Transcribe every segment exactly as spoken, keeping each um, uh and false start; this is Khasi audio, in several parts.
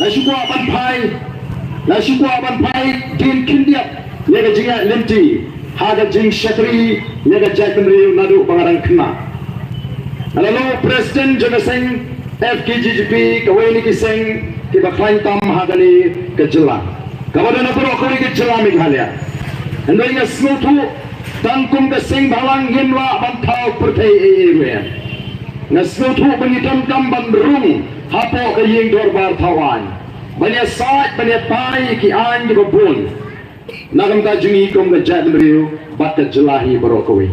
Nga shu kwah ban phai, nga shu kwah ban phai dien khyndiat ïa ka jingïaid lynti ha ka jingshakri ïa ka jaitbynriew naduh ba nga dang khynnah. Nga la long president jong ka seng F K J G P, kawei na ki seng kiba khlaiñ tam ha kane ka jylla, kaba don ha baroh kawei ka jylla Meghalaya. Hynrei nga sngewthuh, tang kum ka seng bhalang ngim lah ban thaw pyrthei ei ei ruh. Nga sngewthuh ba ngi donkam ban rung hapoh ka ïing dorbar thaw aiñ, ban ïasaid ban ïatai ïa ki aiñ kiba bun na ka bynta jong ngi kum ka jaitbynriew bad ka jylla hi baroh kawei.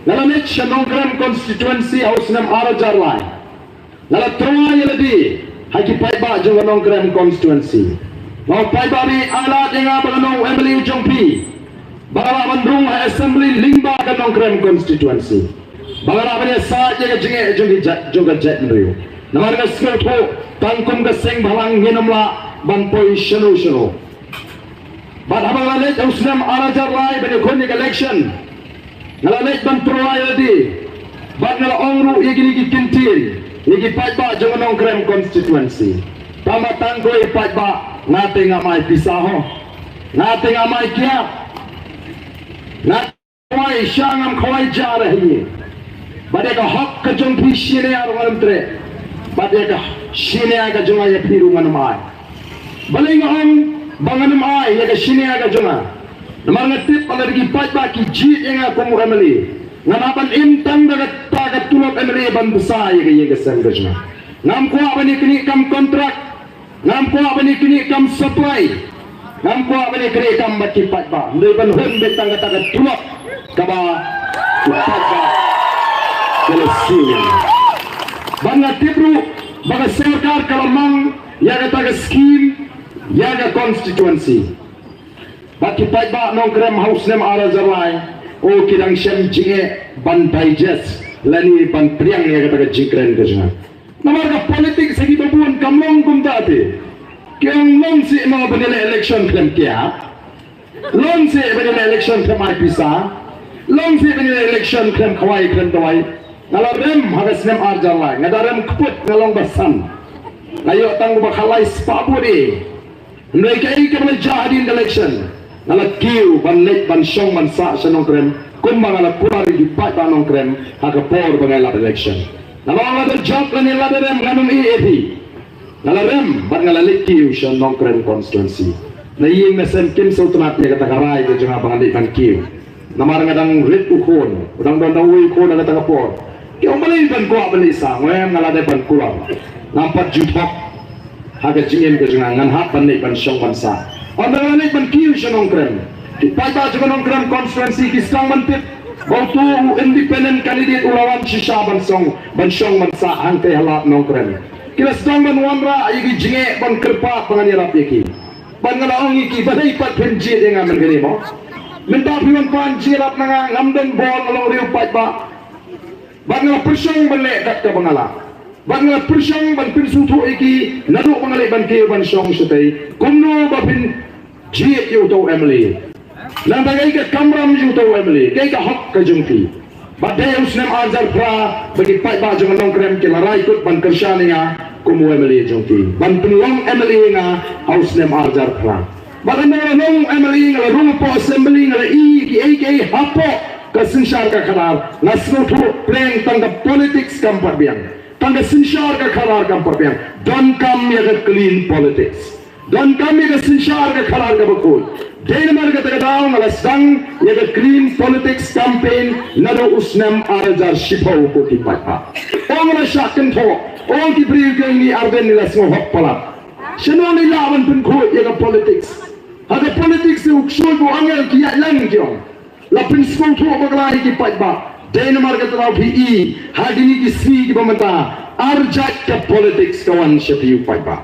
Nga la leit sha Nongkrem constituency ha u snem ar hajar lai. Nga la tyrwa ïa lade ha ki paidbah jong ka Nongkrem constituency. Nga ong, paidbah, phi ai lad ïa nga ba ngan long u M L A jong phi, ba nga lah ban rung ha assembly lyngba ka Nongkrem constituency, ba nga lah ban ïasaid ïa ka jingeh jong ki jait, jong ka jaitbynriew. Namar nga sngewthuh, tang kum ka seng bhalang ngin ym lah ban poi shano shano. Bad haba nga la leit ha u snem ar hajar lai ban ïakhun ïa ka election, nga la leit ban tyrwa ïa lade, bad nga la ong ruh ïa kine ki kyntien ïa ki paidbah jong ka Nongkrem constituency. Tang ba tang kawei, paidbah, nga te ngam ai pisa ho, nga te ngam ai kiad, nga khawai sha, ngam khawai ja re hi. Bad ïa ka hok ka jong phi shi nia ruh ngan ym treh, bad ïa ka shi nia ka jong nga ïa phi ruh ngan ym ai. Balei nga ong ba ngan ym ai ïa ka shi nia ka jong nga? Namar nga tip ba lada ki paidbah ki jied ïa nga kum u M L A, ngan hap ban im tang da kata ka tulop M L A ban bsa ïa ka ïing ka sem ka jong nga. Ngam kwah ban ïaknieh kam kontrak, ngam kwah ban ïaknieh kam supply, ngam kwah ban ïaknieh kam bad ki paidbah. Hynrei ban hun beit tang kata ka tulop kaba ki paidbah ki la siew ïa nga. Bad nga tip ruh ba ka sorkar ka la mang ïa kata ka skim ïa ka constituency. Bad ki paidbah Nongkrem ha u snem ar hajar lai, o, ki dang shem jingeh ban digest lane ban pdiang ïa kata ka jingkren ka jong nga. Namar ka politics ha kiba bun kam long kumta te. Ki ong long seh noh ban ïaleh election khlem kiad, long seh ban ïaleh election khlem ai pisa, long seh ban ïaleh election khlem khawai khlem dawai. Nga la rem ha ka snem ar hajar lai, nga da rem kput, nga long ba san. Nga ïoh tang ba khatlai spah vote. Hynrei kaei kaba la jia hadien ka election, nga la kiew ban leit ban shong ban sah sha Nongkrem, kumba nga la kular ïa ki paidbah Nongkrem ha ka por ba nga lap election. Nga la ong, lada jop lane lada rem, ngan ym ïeh ïa phi. Nga la rem bad nga la leit kiew sha Nongkrem constituency. Na ïing na sem kim sngewtynnat ïa kata ka rai ka jong nga ba ngan leit ban kiew. Namar nga dang rit u khun, u dang don da uwei u khun ha kata ka por. Ki ong, balei ban kwah ban leit sah? Nga ong, nga la dei ban kular. Ngam pat ju thok ha ka jingim ka jong nga, ngan hap ban leit ban shong ban sah. Ynda nga la leit ban kiew sha Nongkrem, ki paidbah jong ka Nongkrem constituency ki sdang ban tip ba uto u independent candidate u la wan shisha ban shong, ban shong ban sah hangtei ha lad Nongkrem. Ki la sdang ban wanrah ïa ki jingeh ban kyrpad ba ngan ïarap ïa ki. Bad nga la ong ïa ki, balei pat phin jied ïa nga mynta kane mo? Mynta phi wan pan jingïarap na nga, ngam don bor, nga long riew paidbah. Bad nga la pyrshang ban leh kat kaba nga lah. Bad nga la pyrshang ban pynsngewthuh ïa ki naduh ba nga leit ban kiew ban shong shatei, kumno ba phin jied ïa uto u M L A. Nangta kaei ka kamram jong uto u M L A, kaei ka hok ka jong phi? Bad dei ha u snem ar hajar phra ba ki paidbah jong ka Nongkrem ki la rai kut ban kyrshan ïa nga kum u M L A jong ki, ban pynlong M L A ïa nga ha u snem ar hajar phra. Bad ynda nga la long M L A, nga la rung hapoh assembly, nga la ïohi kiei kiei hapoh ka synshar ka khadar, nga sngewthuh pyrshah tang ka politics kam pat biang. Tang ka synshar ka khadar kam pat biang. Donkam ïa ka clean politics. Donkam ïa ka synshar ka khadar kaba khuid. Dei namar kata ka daw nga la sdang ïa ka clean politics campaign naduh u snem ar hajar shiphew, ko ki paidbah. Ong la shah kynthoh, ong ki briew, kane Ardent ne la sngew hok palat. Shano ne lah ban pynkhuid ïa ka politics? Ha ka politics te u ksuid u angel ki ïaid lang, ki ong. La pynsngewthuh bakla ïa ki paidbah. Dei namar kata daw phi i ha kine ki sngi kiba mynta, ar jait ka politics ka wan sha phi u paidbah.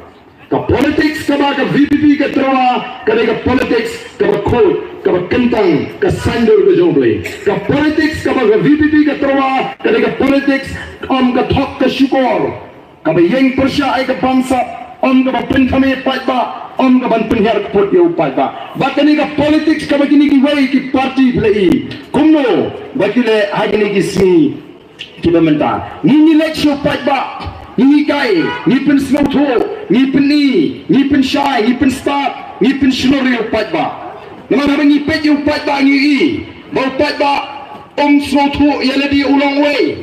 Ka politics kaba ka V P P ka tyrwa ka dei ka politics kaba khuid, kaba kyntang, ka saiñdur ka jong U Blei. Ka politics kaba ka V P P ka tyrwa ka dei ka politics ym ka thok ka shukor, kaba ïeng pyrshah ïa ka bamsap, ym kaba pynthame paidbah, ym ka ban pynhiar kput ïa u paidbah. Bad kane ka politics kaba kine kiwei ki party phi la i kumno ba ki leh ha kine ki sngi kiba mynta. Ngi, ngi leit sha u paidbah, ngi hikai, ngi pynsngewthuh, Ngi pyni, ngi pynshai, ngi pynstad, ngi pynshlur ïa u paidbah. Namar haba ngi peit ïa u paidbah ngi i ba u paidbah um sngewthuh ïa lade u long uei.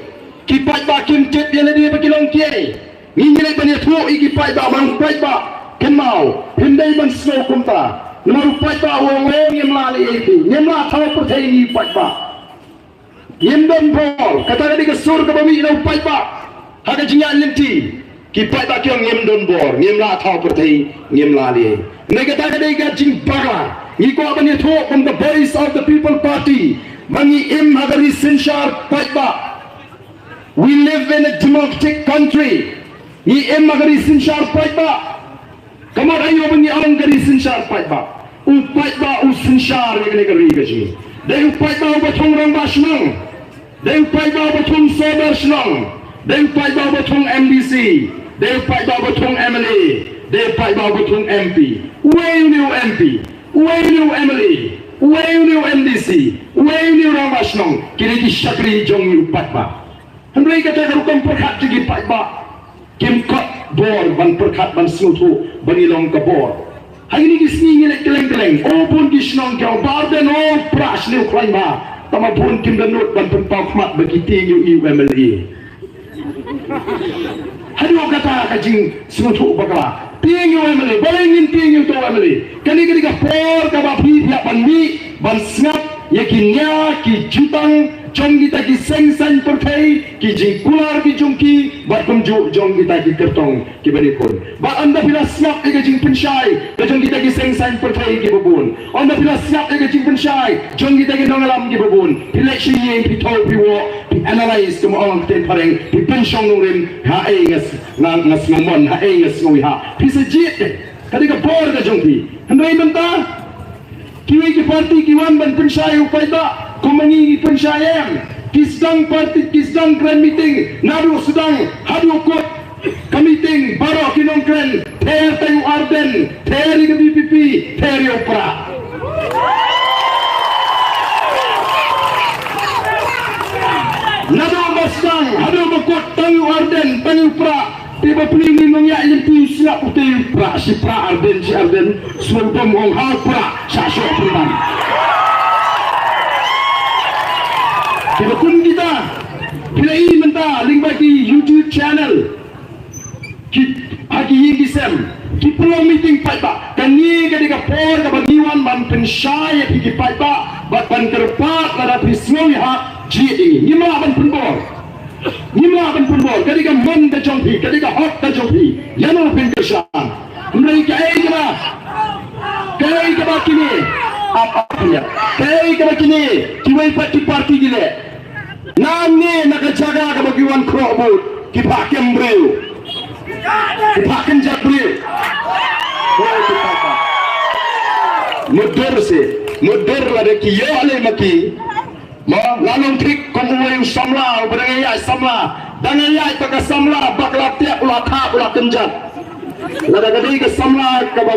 Ki paidbah kim tip ïa lade ba ki long kiei. Ngi ngi leit ban ïathuh ïa ki paidbah ba u paidbah kynmaw, phim dei ban sngew kumta. Namar u paidbah u ong ngim lah leh ei ei, ngim lah thaw pyrthei ngi paidbah. Ngim don bor, kata ka dei ka sur kaba mih na u paidbah. Ha ka jingïaid lynti, ki paidbah ki ong ngim don bor, ngim lah thaw pyrthei, ngim lah leh. Hynrei kata ka dei ka jingbakla. Ngi kwah ban ïathuh kum ka Voice of the People Party ba ngi im ha ka ri synshar paidbah. We live in a democratic country. Ngi im ha ka ri synshar paidbah. Ka mut aïu ba ngi ong ka ri synshar paidbah? U paidbah u synshar ïa kane ka ri ka jong ngi. Dei u paidbah uba thung rangbah shnong. Dei u paidbah uba thung sordar shnong. Dei u paidbah uba thung M D C. Dei u paidbah uba thung M L A. Dei u paidbah uba thung M P. Uei une u M P? Uei une u M L A? Uei une u M D C? Uei une u rangbah shnong? Kine ki shakri jong ngi u paidbah. Hynrei kata ka rukom pyrkhat jong ki paidbah kim kot bor ban pyrkhat ban sngewthuh ba ngi long ka bor. Ha kine ki sngi ngi leit kylleng kylleng, o bun ki shnong ki ong Bah Ardent, o prah shane u khlaiñ bha. Tangba bun kim da nud ban pynpaw khmat ba ki tieng ïa u M L A. Haduh kata ka jingsngewthuh bakla. Tieng ïa u M L A, balei ngin tieng ïa uto u M L A? Kane ka dei ka por kaba phi hap ban mih ban sngap ïa ki nia ki jutang jong kita ki seng saiñ pyrthei, ki jingkular ki jong ki, bad kumjuh jong kita ki kyrtong kiba nyngkong. Bad ynda phi la sngap ïa ka jingpynshai ka jong kita ki seng saiñ pyrthei kiba bun, ynda phi la sngap ïa ka jingpynshai jong kita ki nongïalam kiba bun, phi leit sha ïing, phi thew, phi wad, phi analyse, kum ong ka ktien phareng, phi pynshong nongrim, haei nga s-, nga, nga sngewmon, haei nga sngew ïahap. Phi sa jied, ka dei ka bor ka jong phi. Hynrei mynta kiwei ki party ki wan ban pynshai u paidbah, kum ma ngi ngi pynshai em? Ki sdang party, ki sdang kren meeting, naduh sdang haduh kut ka meeting, baroh ki nongkren ther tang ïa u Ardent, ther ïa ka V P P, ther ïa u Prah. Naduh ba sdang haduh ba kut tang ïa u Ardent, tang ïa u Prah. Te ba pynlong ngi nongïaid lynti u sngap u te u Prah, shi Prah Ardent, shi Ardent, sngewdom ong ha u Prah, shah shoh pynban. Te ba kum kita, phi la i mynta lyngba ki YouTube channel, ki, ha ki ïing ki sem, ki pynlong meeting paidbah. Kane ka dei ka por kaba ngi wan ban pynshai ïa phi ki paidbah, bad ban kyrpad lada phi sngew ïahap jied ïa ngi. Ngim lah ban pynbor. Ngim lah ban pynbor, ka dei ka mon ka jong phi, ka dei ka hok ka jong phi. Ïano phin kyrshan. Hynrei kaei kaba, kaei kaba kine, ap, ap, ap, kaei kaba kine kiwei pat ki party ki leh. Nangne na ka jaka kaba ki wan khroh vote, ki phah kem briew, ki phah kynjat briew. Mutdur se, mutdur lada ki ïoh lei ma ki. Mo, la long thik kum uwei u samla uba dang ïaid samla, dang ïaid bad ka samla, bakla tiap, u la thap, u la kynjat. Lada ka dei ka samla kaba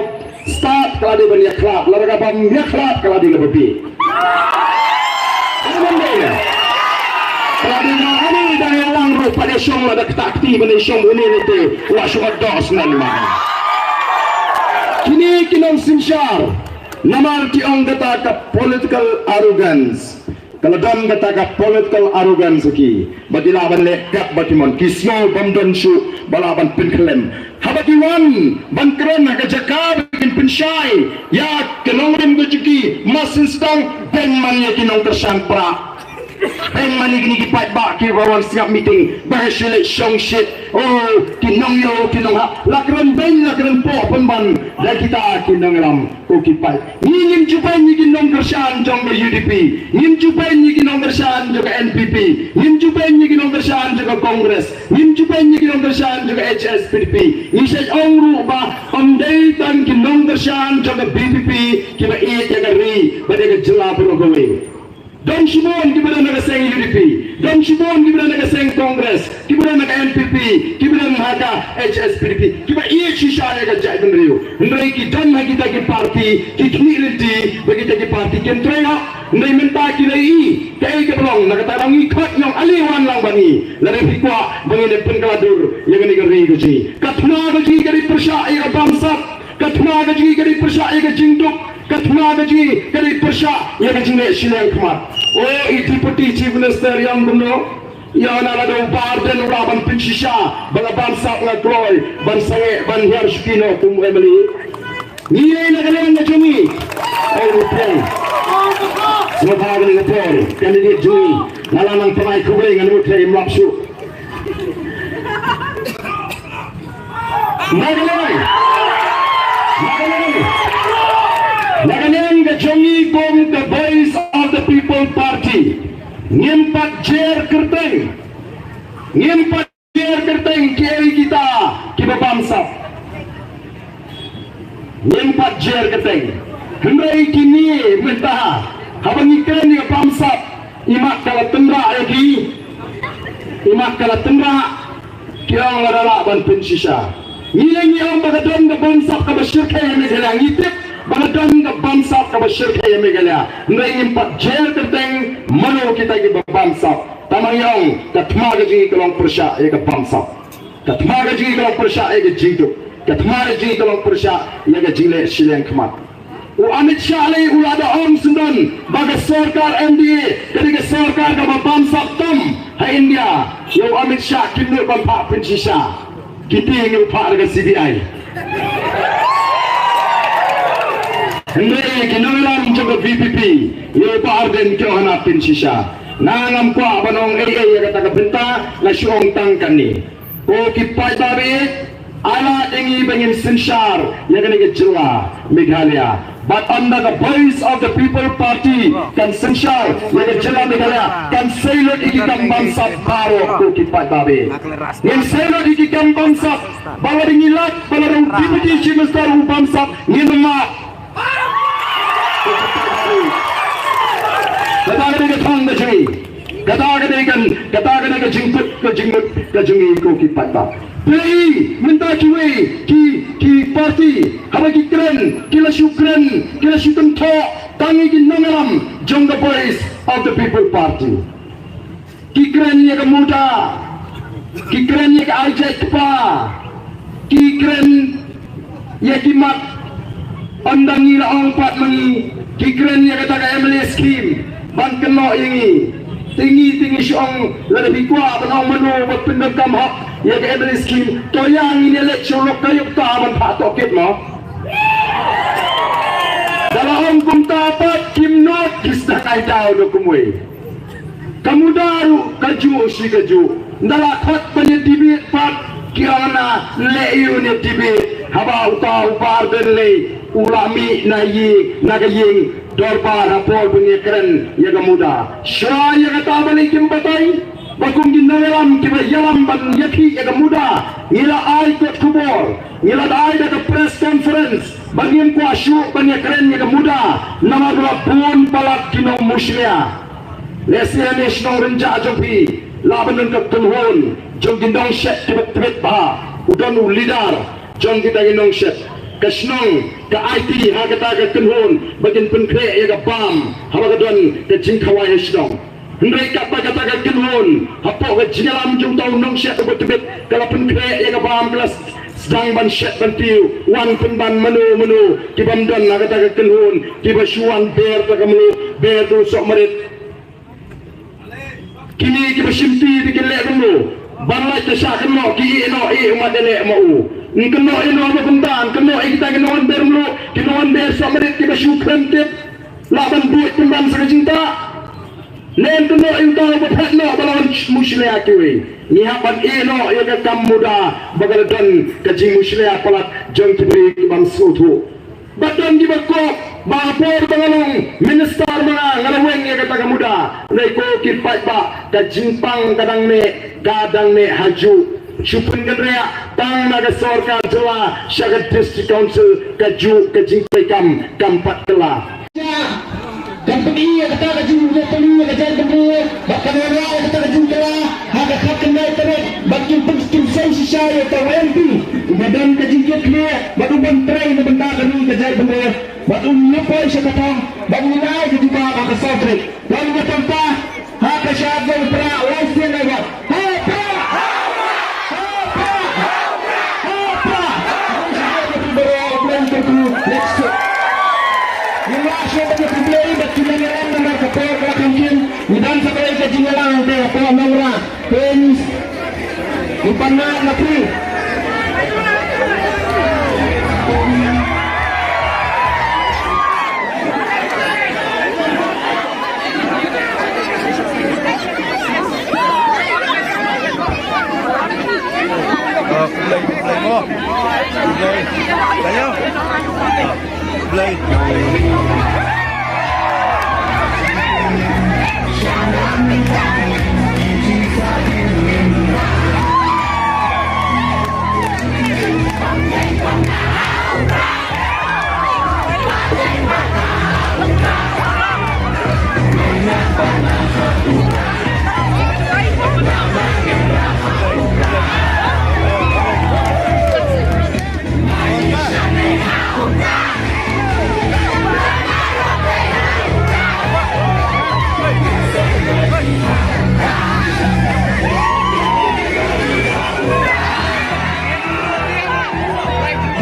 stad, ka la dei ban ïakhlad, lada kaba ïakhlad, ka la dei kaba bieit. Ka la dei ban dei ne? Ka la dei ban, ani dang ïalang ruh pat ïashong, lada kata kti ban ïashong une ne te, u la shu doh snem ma. Kine ki nongsynshar, namar ki ong kata ka political arrogance. Ka la don kata ka political arrogance ki, ba ki lah ban leh kat ba ki mon, ki sngew bym don shuh ba lah ban pynkhlem. Haba ki wan ban kren ha ka jaka ba kin pynshai ïa ka nongrim ka jong ki, ma sngewsih, beiñ man ïa ki nongkyrshan Prah. Beiñ man ïa kine ki paidbah kiba wan sngap meeting, ba ha shu leit shong shit. Oh, ki nongïoh, ki nonghap. La kren beiñ, la kren poh pynban da kita ki nongïalam. Ko ki paid, ngi ngim ju beiñ ïa ki nongkyrshan jong ka U D P, ngim ju beiñ ïa ki nongkyrshan jong ka N P P, ngim ju beiñ ïa ki nongkyrshan jong ka Congress, ngim ju beiñ ïa ki nongkyrshan jong ka H S P D P. Ngi shait ong ruh ba ym dei tang ki nongkyrshan jong ka V P P kiba ïeit ïa ka ri bad ïa ka jylla baroh kawei. Don shibun kiba don na ka seng U D P, don shibun kiba don na ka seng Congress, kiba don na ka N P P, kiba don na ka H S P D P, kiba ïeit shisha ïa ka jaitbynriew. Hynrei ki don ha kita ki party ki khmih lynti ba kita ki party kin trei hok. Hynrei mynta ki la ïohi kaei kaba long, na kata ka daw ngi khot, ïong ale wan lang bad ngi. Lada phi kwah ba ngin ïa pynkylla dur ïa kane ka ri ka jong ngi. Ka thma ka jong ngi ka dei pyrshah ïa ka bamsap. Ka thma ka jong ngi ka dei pyrshah ïa ka jingduk. Ka thma ka jong ngi ka dei pyrshah ïa ka jingleh shiliang khmat. O i Deputy Chief Minister, ïa kumno, ïa na lada u Bah Ardent u lah ban pynshisha ba nga bamsap, nga kloi ban sangeh ban hiar shuki noh kum u M L A. Ngi ïa na ka liang ka jong ngi. Ai u peng. Sngewbha kane ka por, candidate jong ngi, nga la nang pynai khublei, ngan mut ïa im lap shuh. Na ka liang, na ka liang, na ka liang ka jong ngi kum ka Voice of the People Party, ngim pat jer kyrteng, ngim pat jer kyrteng kiei kita kiba bamsap. Ngim pat jer kyrteng. Hynrei kine mynta, haba ngi kren ïa ka bamsap, imat ka la tynrah ïa ki, imat ka la tynrah, ki ong lada lah ban pynshisha. Ngi leh ngi ong ba ka don ka bamsap kaba shyrkhei ha Meghalaya, ngi tip ba ka don ka bamsap kaba shyrkhei ha Meghalaya. Hynrei ngim pat jer kyrteng mano kita kiba bamsap. Tangba ngi ong ka thma ka jong ngi ka long pyrshah ïa ka bamsap. Ka thma ka jong ngi ka long pyrshah ïa ka jingduk. Ka thma ka jong ngi ka long pyrshah ïa ka jingleh shiliang khmat. U Amit Shah lei u la da ong syndon ba ka sorkar M D A ka dei ka sorkar kaba bamsap tam ha India. Ïa u Amit Shah kim nud ban phah pynshisha. Kita ngi phah da ka C B I. Hynrei ki nongïalam jong ka V P P, ïa u Bah Ardent ki ong hana pynshisha. Nga ngam kwah ban ong ei ei ïa kata ka bynta, nga shu ong tang kane. Ko ki paidbah, ai lad ïa ngi ba ngin synshar ïa kane ka jylla Meghalaya. Bad ynda ka Voice of the People Party kan synshar ïa ka jylla Meghalaya, kan sei lut ïa ki kam bamsap baroh, ko ki paidbah. Ngin sei lut ïa ki kam bamsap. Ba lada ngi lait, ba lada u Deputy Chief Minister u bamsap, ngin ym map. Kata ka dei ka thong ka jong ngi. Kata ka dei kan, kata ka dei ka jingkut, ka jingmut ka jong ngi, ko ki paidbah. Phi mynta kiwei ki, ki party, haba ki kren, ki la shu kren, ki la shu kynthoh tang ïa ki nongïalam jong ka Voice of the People Party. Ki kren ïa ka MUDA, ki kren ïa ka ai jait kpa, ki kren ïa ki mat. Ynda ngi la ong pat ma ngi, ki kren ïa kata ka M L A scheme ban kynnoh ïa ngi. Te ngi, te ngi shu ong, lada phi kwah ban ong mano ba pyndonkam hok ïa ka M L A scheme, to ïa ngin ïa leit sha u lok ka ïoh ta ban phah tohkit mo. Da la ong kumta pat kim nud, ki sdang ai daw da kumwei. Ka MUDA ruh kajuh shi kajuh. Ynda la khot ban ïa debate pat, ki ong na leh ïa u ne debate. Haba uta u Bah Ardent lei u la mih na ïing, na ka ïing dorbar ha por ban ïa kren ïa ka MUDA. Shuwa ïa kata balei kim batai? Ba kum ki nongïalam kiba ïalam ban ïakhih ïa ka MUDA, ngi la ai kot khubor, ngi la ai da ka press conference ba ngim kwah shuh ban ïa kren ïa ka MUDA namar ba la bun palat ki nongmushlia. Lehse ha shnong Rynjah jong phi lah ban don ka kynhun jong ki nongshet kiba tbit bha, u don u leader jong kita ki nongshet. Ka shnong ka aiti ha kata ka kynhun ba kin pynkhreh ïa ka bam haba ka don ka jingkhawai ha shnong. Hynrei katba kata ka kynhun hapoh ka jingïalam jong uta u nongshet uba tbit ka la pynkhreh ïa ka bam, ka la sdang ban shet ban tiew, wan pynban mano mano ki bym don ha kata ka kynhun, kiba shu wan ber ta ka mluh, ber ta u sohmarit. Kine kiba shimti te kin leh kumno? Ban lait te shah kynnoh, ki ïeh noh, ïeh u mat ïaleh ma u. Yn kynnoh ïa no ba kumta, yn kynnoh ïa kita ki nongwan ber mluh, ki nongwan ber sohmarit kiba shu khlem tip. Lah ban buh pynban sa ka jingtah. Ne yn kynnoh ïa uta uba phet noh ba la wan mushlia kiwei. Ngi hap ban ïeh noh ïa ka kam MUDA ba ka la don ka jingmushlia palat jong ki briew ki bym sngewthuh. Ba don kiba kwah ba ha por ba nga long minister ma nga, nga la weng ïa kata ka MUDA. Hynrei ko ki paidbah, ka jingpang ka dang neh, ka dang neh ha juh. Shu pynkynriah tang na ka sorkar jylla sha ka district council, ka juh ka jingtrei kam kam pat kylla. Ka Pynïaid ïa kata ka jingïatylli ïa ka jaitbynriew bad ka nongrah ïa kata ka jingkylla ha ka khatkhyndai tarik bad kin pyn-, kin seng shisha ïa uta u M P uba don ka jingkitkhlieh bad u ban trei na bynta ka ri ka jaitbynriew bad un ïa poi sha ka thong bad ngi lai ka jubab ha ka saw tarik. Wan ïa pynta ha ka shad jong u Prah lai sien lai wan. Ha Prah! Ha Prah! Ha Prah! Let's go. Ngi la shu ban ïa pynblei bad kin nang ïalam namar ka por ka la kham kiew. Ngi dang sa pynlong ka jingïalang hangta hapoh Nongrah. Pyn, ngi pan na na phi. Ah, khublei, khublei mo. Khublei. Khublei. Ah, khublei.